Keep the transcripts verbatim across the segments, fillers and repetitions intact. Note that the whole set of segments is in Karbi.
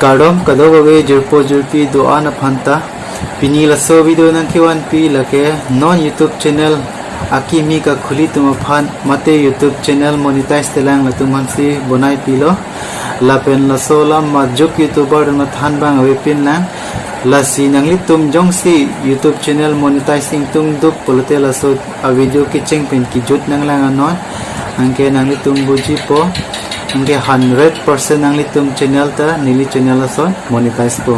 Kardom kadokave jirpo jirpi do-an aphanta. Pini laso video nangkevanpi lake non YouTube channel akimi kakhuli atum aphan mate YouTube channel monetize telang latum aphansi bonai pilo. Lapen laso alam majuk YouTuber atum aphan bang avepin lang. Lasi nanglitum jongsi YouTube channel monetize ingtung duk pulote laso a video kecheng pen kejut nanglang anon. Anke nanglitum bujipo. Anke hundred percent nanglitum channel ta neli channel ason monetize po.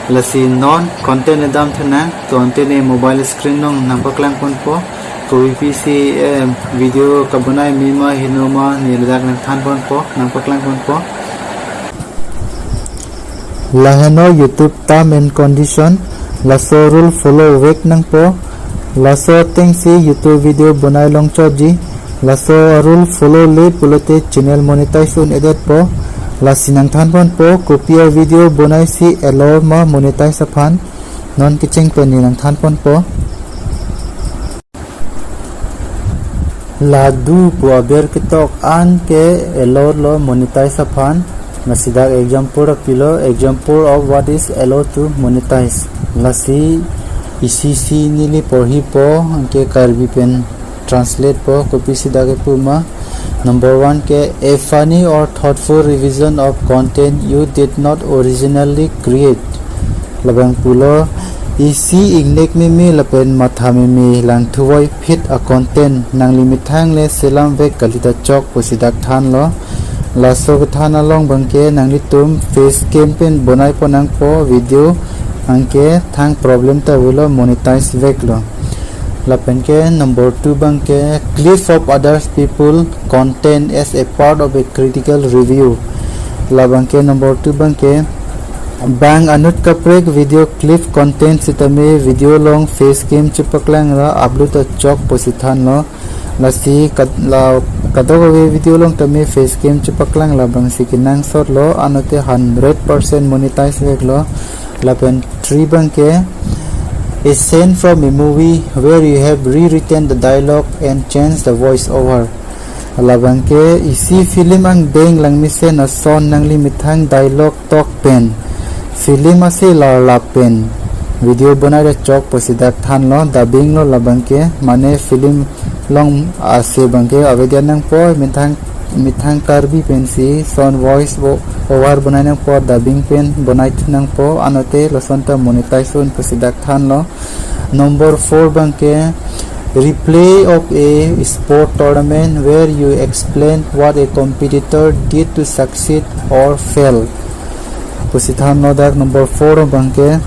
Lasi non content edam thunang to ante ne mobile screen along nangpaklang ponpo. Kopi si eh, video kabonai mima hinoma neli dak nangthan ponpo, nangpaklang ponpo. Laheno YouTube term and condition, laso rule follow vek nangpo. Laso atengsi YouTube video bonai longchotji. Laso rule follow le pulote channel monetize un-edetpo. Lasi nangthan ponpo kopi a video bonaisi allow ma monetize aphan. Non kecheng pen ne nangthan ponpo. Ladu pu aber ketok an ke allowed lo monetize aphan. Lasi dak example apilo, example of what is allowed to monetize. Lasi isi isi neli porhipo, anke Karbi pen translate po, kopisi dak kepu ma. Number one ke, a funny or thoughtful revision of content you did not originally create. Labang pulo, isi ingnek meme lapen matha meme langthuvoiphit a content nangli methang le selam vek kalita chok pusi dak thanlo. Laso kethan along abangke nanglitum face cam pen bonai pon nangpo video, anke thang problem ta avelo, monetize veklo. Lapen ke number two abangke clip of others people content as a part of a critical review. Labang ke number two abangke bang anut kaprek video clip content sitame video along face cam chepaklang ra upload ta chok pusi thanlo. Lasi kad-, la kadokave video along tame face cam chepaklang, labangsi kenangsotlo, anote hundred percent monetize veklo. Lapen three abangke a scene from a movie where you have rewritten the dialogue and changed the voice over. Labang ke isi film angdeng langmesen ason nangli methang dialogue tok pen, film ase larlap pen video bonai ra chok pusi dak thanlo, dubbing lo labang ke, mane film along ase abangke avedet nangpo, methang methang Karbi pensi son voice o-, over bonai nangpo, dubbing pen bonai thu nangpo, anote lason ta monetize un pusi dak thanlo. Number four abangke replay of a sport tournament where you explain what a competitor did to succeed or fail. Pusi thanlo dak number four abangke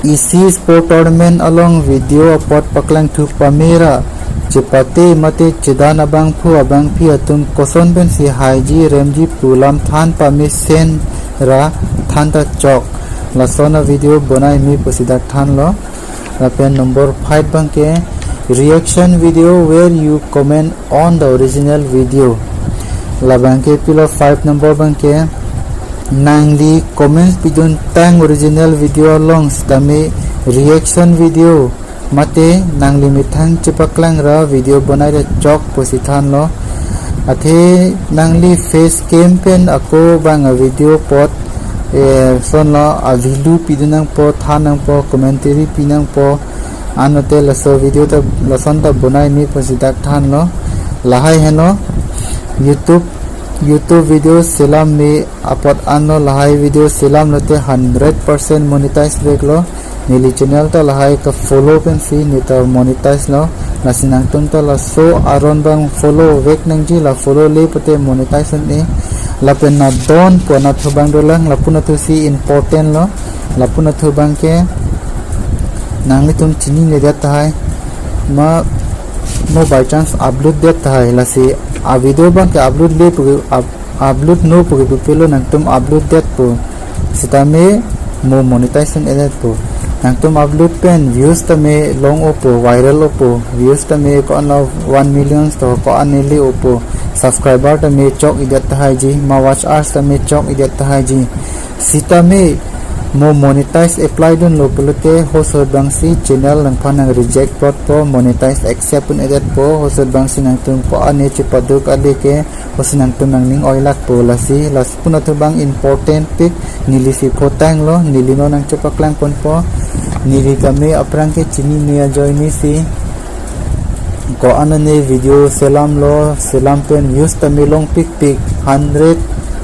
isi sport tournament along video apot paklang thu pame ra chepate mate chedan abangphu abangpi atum koson pensi haiji remji pu alam than pamesen ra than ta chok. Lason a video bonai me pusi dak thanlo. Lapen number five abangke reaction video where you comment on the original video. Labang ke pilo five number abangke nangli comments pidun tang original video along sitame reaction video mate nangli methang chepaklang ra video bonai ra chok pusi thanlo. Athe nangli face cam pen ako bang a video apot, eh, sonlo a value pidun nangpo, than nangpo, commentary pi nangpo, anote laso video ta lason ta bonai me pusi dak thanlo. Lahai heno YouTube, YouTube video selam me apot anlo, lahai video selam lote hundred percent monetize veklo. Neli channel ta lahai ka follow pensi neta monetize lo. Lasi nangtum ta laso aron abang follow vek nangji, la follow le pute monetize un-e. Lapen nadon pu anatthu abang dolang, lapu anatthu si important lo. Lapu anatthu abangke nanglitum chinine det tahai, ma mo by chance upload det tahai, lasi a video abangke upload le pu up-, upload no pu ke pupelo, nangtum upload detpo sitame mo monetize un-edetpo. Nangtum upload pen views tame long-opo, viral-opo, views tame ko-an lo one million to ko-an neli opo, subscriber tame chok-idet tahaiji, ma watch hours tame chok-idet tahaiji. Sitame Mo monetize apply dunlo pulote hosot bangsi channel nangphan nang reject pot po, monetize accept un-edet po, hosot bangsi nangtum po ane chepaduk ade ke, hosi nangtum nangning oilak po lasi, lasi puna thu bang important pik, neli si photanglo, neli non nangchepaklang ponpo, neli kame aphrang ke chinine ajoine si, ko-an ane video selamlo, selam pen views tame long pikpik, hundred,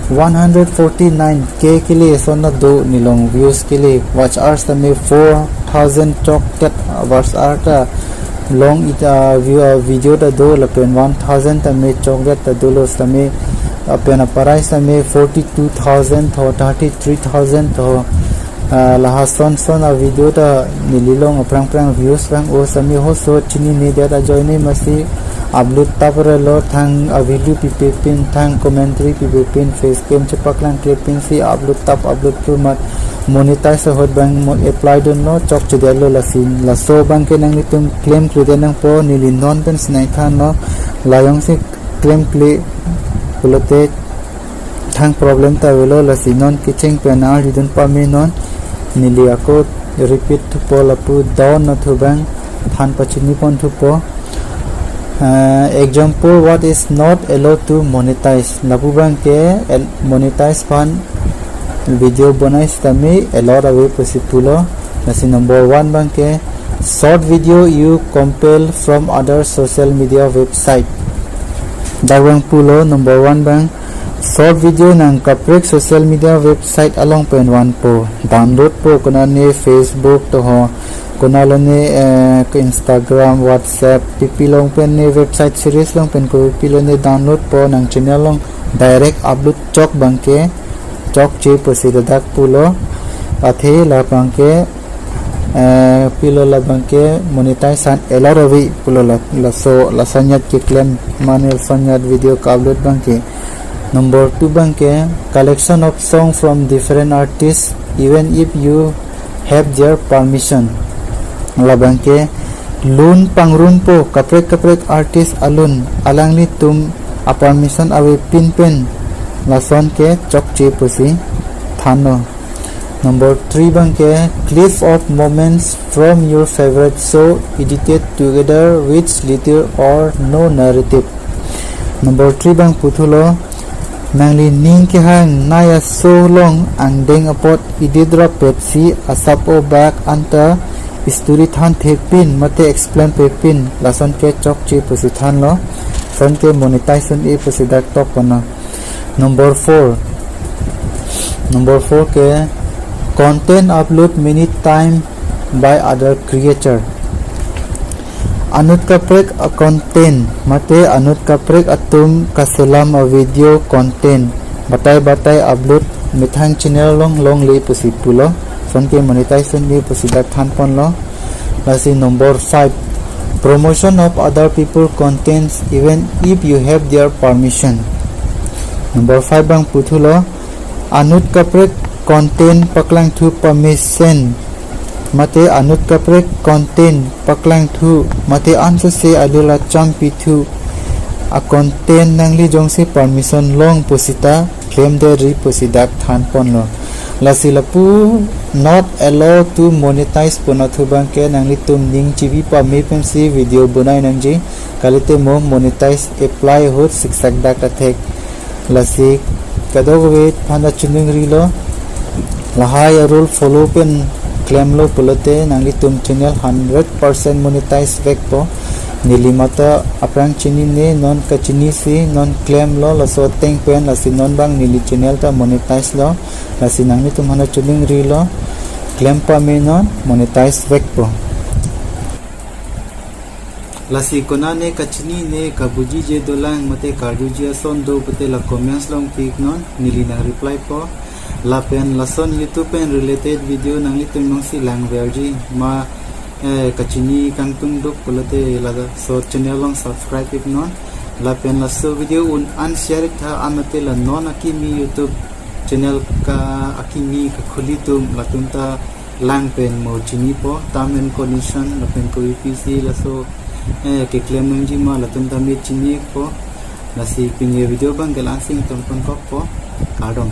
one hundred forty-nine K kele son na do nelong views kele, watch hours tame four thousand chokdet watch hour ta long ita view, ah, video ta do lapen one thousand tame chokdet ta dolo tame, ah, pen a-price tame forty-two thousand tho, thirty-three thousand tho. Ah, lahason son a-video ta neli long aphrang phrang views vang-o sami hoso chinine det ajoine masi upload tap relo, thang a-value pipe pin, thang commentary pipe pin, face cam chepaklang kle pin si upload tap upload pu mat monetize ahut bang mo apply dunlo, chokchedetlo lasi. Laso bang ke nanglitum claim kle det nangpo, neli non pen sinai thanlo, la jongsi claim kle pulote thang problem ta avelo lasi non kecheng pen arjudun pame non, neli ako repeat thupo lapu down na thu bang than pachini pon thupo. Ah, example, what is not allowed to monetize? Lapu bang ke el-, monetize aphan video bonai sitame allowed ave pusi pulo. Lasi number one bang ke short video you compile from other social media website. Dak bang pulo number one bang short video nang kaprek social media website along pen vanpo, download po, konane Facebook toho, konalone, eh, ke Instagram, WhatsApp, pipi long pen ne website series long pen ko pipi lone download po, nang channel long direct upload chok bang ke chokche pusi ladak pulo. Athe la bang ke, eh, pilo la bang ke monetize an allowed ave pulo la, laso, lason jat ke claim mane lason jat video ka-upload bang ke. Number two bang ke collection of song from different artists even if you have their permission. La bang ke lun pangrumpo kaprek kaprek artist alun, alanglitum a-permission avepin pen lason ke chokche pusi thanlo. Number three bang ke clip of moments from your favorite show edited together with little or no narrative. Number three bang puthulo, nangli ning kehang nai a-show long angdeng apot edit rap petsi asap o bak anta story than thepin mate explain pepin, lason ke chokche pusi thanlo, lason ke monetize un-e pusi dak tok pona. Number four. Number four ke content upload many time by other creator. Anut kaprek a-content mate anut kaprek atum kaselam a-video content batai batai upload methang channel long longle pusi pulo, lason ke monetize un-e pusi dak than ponlo. Lasi number five, promotion of other people contents even if you have their permission. Number five bang puthulo, anut kaprek content paklangthu permission mate anut kaprek content paklangthu mate ansose alila champithu a-content nangli jongsi permission long pusita claim det ri pusi dak than ponlo. Lasi lapu not allowed to monetize puna thu bang ke nanglitum ning chibi pame pensi video bonai nangji, kalite mo monetize apply ahut siksak dak athek. Lasi kadokave aphan ta choningri lo, lahai a-rule follow pen claim lo pulote nanglitum channel hundred percent monetize vekpo. Neli mata aphrang chinine, non kachinisi, non claim lo, laso ateng pen, lasi non bang neli channel ta monetize lo, lasi nanglitum aphan ta choningri lo, claim pame non monetize vekpo. Lasi konane kachinine kabujije dolang mate karjuji ason do pute la comments long pik non, neli nang reply po. Lapen lason YouTube pen related video nanglitum nangsi langverji ma, eh, kachini kangtung duk pulote laso channel long subscribe ik non. Lapen laso video un-an share ik tha, amate la non akimi YouTube channel ka akimi kakhuli atum, latum ta lang pen mo chinipo, term and condition lapen ko E P C laso, eh, keklem nangji ma latum ta me chinipo. Lasi pini video bang ke la-an si ingtonkokpo. Kardom.